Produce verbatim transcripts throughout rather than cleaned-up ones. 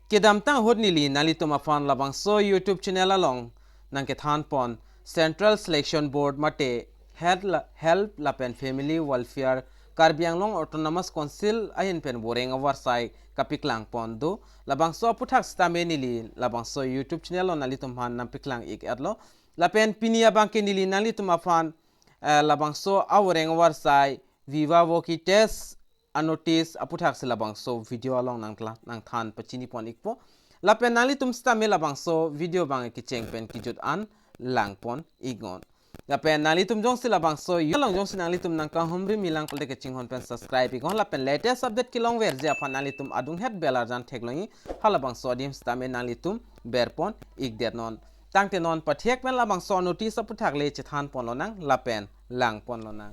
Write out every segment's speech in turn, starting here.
Kedamtang ahut neli nanglitum aphan labangso YouTube channel along nangkethanpon Central Selection Board mate Health la-, Health lapen Family Welfare Karbi Anglong Autonomous Council ahin pen voreng avarsai kapaklangpon do. Labangso aputhak sitame neli labangso YouTube channel along nanglitum aphan nangpaklang-ik-etlo. Lapen pini abangke neli nanglitum aphan, eh, labangso avoreng avarsai viva voce test anotice aputhak si labangso video along nangtla-, nangthan pachinipon-ikpo. Lapen nanglitum sitame labangso video abang kecheng pen kejut an langpon-iknon. Lapen nanglitum jongsi labangso along jongsi nanglitum nangkanghumri milang pulote kachinghon pen subscribe-iknon. Lapen latest update kelongverji aphan nanglitum adunghet bell arjan theklongji. Halabangso adim sitame nanglitum berpon-ikdetnon. Tangte non pathek pen labangso notice aputhak le chethanponlonang lapen langponlonang.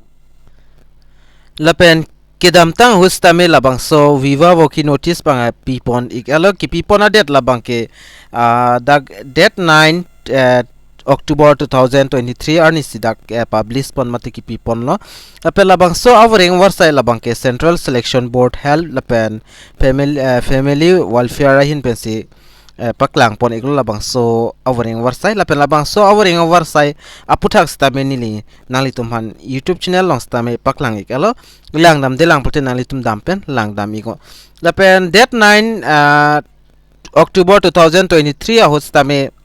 Lapen kedamtang ahut sitame labangso viva voce notice abang pipon-ik-etlo, kepipon adet labangke, ah, dak date nine, eh, October two thousand twenty-three arni si dak, eh, publish pon mate kepiponlo. Lapen labangso avoreng avarsai labangke Central Selection Board Health lapen Family, eh, Family Welfare ahin pensi, eh, paklangpon-iklo labangso avoreng avarsai. Lapen labangso avoreng avarsai aputhak sitame neli nanglitum aphan YouTube channel along sitame paklang-ik-etlo. Langdamde lang pulote nanglitum dam pen langdam-iknon. Lapen date nine, ah, October two thousand twenty-three ahut sitame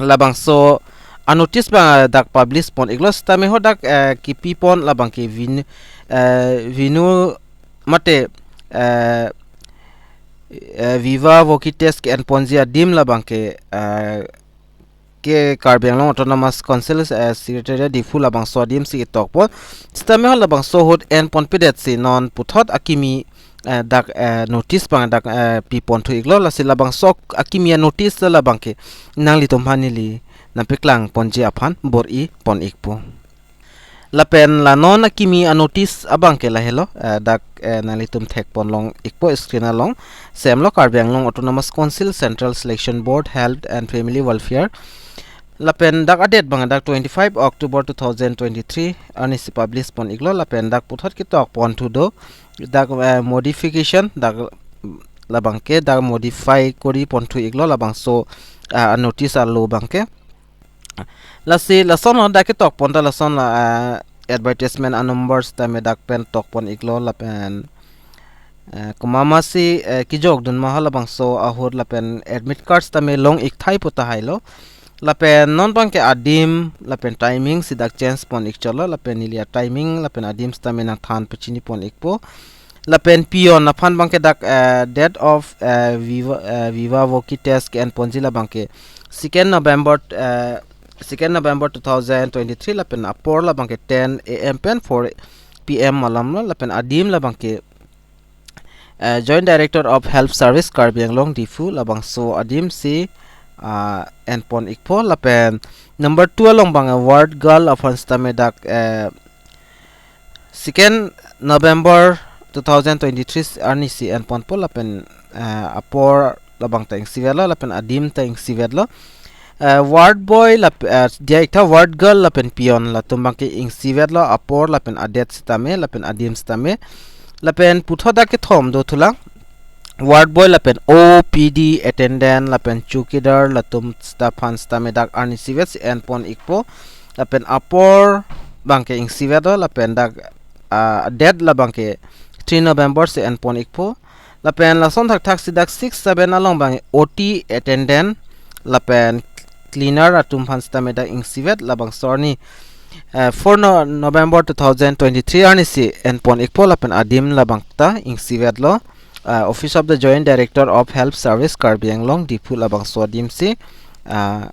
labangso anotice abang dak publish pon-iklo sitame ho dak, eh, kepipon labangke vin-, eh, vinu mate, eh, eh, viva voce test ke-enponji adim labangke, eh, ke Karbi Anglong Autonomous Council, eh, Secretariat Diphu labangso adim si ketokpon. Sitame ho labangso ahut enponpedet si non puthot akimi, eh, dak, eh, notice abang dak, eh, piponthu-iklo, lasi labangso akimi anotice labangke nanglitum aphan neli nangpaklangponji aphan bor-ipon-ikpo. Lapen la non akimi anotice abangke lahelo, eh, dak, eh, nanglitum thekponlong-ikpo screen along. Semlo Karbi Anglong Autonomous Council, Central Selection Board, Health and Family Welfare. Lapen dak adet abang dak twenty-five October two thousand twenty-three arni si publish pon-iklo, lapen dak puthot ketokponthu do. Dak, eh, modification dak labangke dak modify koriponthu-iklo labangso, ah, notice alo abangke. Lasi lason lo dak ketokpon ta lason la, ah, advertisement a-number sitame dak pen tokpon-iklo lapen, eh, komat masi, eh, kejokdun ma halabangso ahut lapen admit card sitame long-ik thai pu tahai lo. Lapen non abangke adim lapen timing si dak change pon-ik chotlo, lapen neli atiming lapen adim sitame nangthan pachinipon-ikpo. Lapen peon aphan abangke dak, eh, date of, eh, viva, eh, viva voce test ke-enponji labangke second November, eh, second November two thousand twenty-three, lapen apor labangke ten A M pen four P M malom lo, lapen adim labangke, eh, Joint Director of Health Service Karbi Anglong Diphu labangso adim si, ah, enpon-ikpo. Lapen number two along abang ward girl aphan sitame dak, eh, second November two thousand twenty-three arni si enponpo, lapen, eh, apor labang ta ingsivetlo lapen adim ta ingsivetlo. Eh, ward boy lap-, eh, diya-iktha ward girl lapen peon latum abangke ingsivetlo apor lapen adet sitame lapen adim sitame. Lapen puthot dak kethom dothulang. Ward boy lapen O P D attendant lapen chowkidar latum sita aphan sitame dak arni isivet si enpon-ikpo. Lapen apor abangke ingsivetlo lapen dak, ah, date labangke three November si enpon-ikpo. Lapen lason thakthak si dak six seven along abang O T attendant lapen cleaner atum aphan sitame dak ingsivet labangso arni, eh, four No-, November two thousand twenty-three arni si enpon-ikpo lapen adim labang ta ingsivetlo, eh, Office of the Joint Director of Health Service Karbi Anglong Diphu labangso adim si, eh,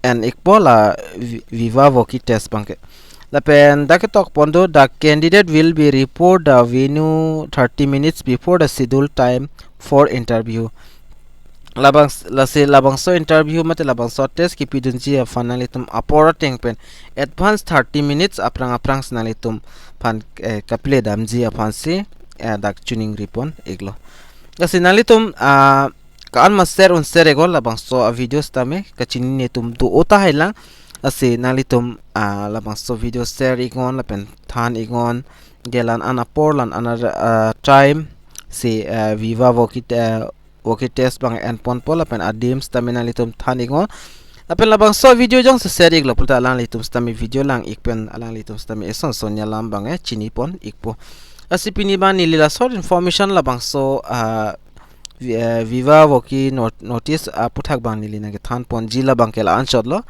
en-ikpo la vi-, viva voce test abangke. Lapen dak ketokpon do, the candidate will be report the venue thirty minutes before the scheduled time for interview. Labang s-, lasi labangso interview mate labangso test kepidunji aphan nanglitum apor ateng pen advance thirty minutes aphrang aphrang si nanglitum aphan, eh, kapile damji aphan si, eh, dak chiningripon-iklo. Lasi nanglitum, ah, ko-an ma share un share-iknon labangso a-video sitame kachinine atum do-o tahai lang. Lasi nanglitum, ah, labangso video share-iknon lapen than-iknon. Ke la-an apor la-an, ah, time si, ah, viva voce, ah, walkie test abang enponpo lapen adim sitame nanglitum than iknon. Lapen labangso video jongsi share iklo pulote alanglitum sitame video lang ik pen alanglitum sitame eson son alam abang chinipon ikpo. Lasi pini abang neli la short information labangso ah, vi- eh, Viva walkie not- notice aputhak abang neli nangkethanponji labang ke la-anchotlo.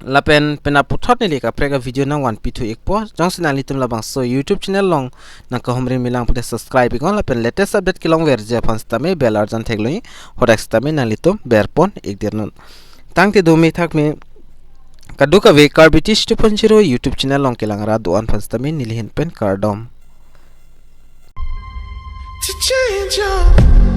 Lapen pen aputhot neli kaprek avideo nangvanpithu ikpo. Jongsi nanglitum labangso YouTube channel along nangkahumri milang pulote subscribe iknon lapen latest update kelongverji aphan sitame bell arjan theklong, hadak sitame nanglitum berpon ikdirnon. Tangte dome thakme kadokave Karbi Tish two point zero YouTube channel along kelang rat do-an aphan sitame neli ahin pen kardom. To change up.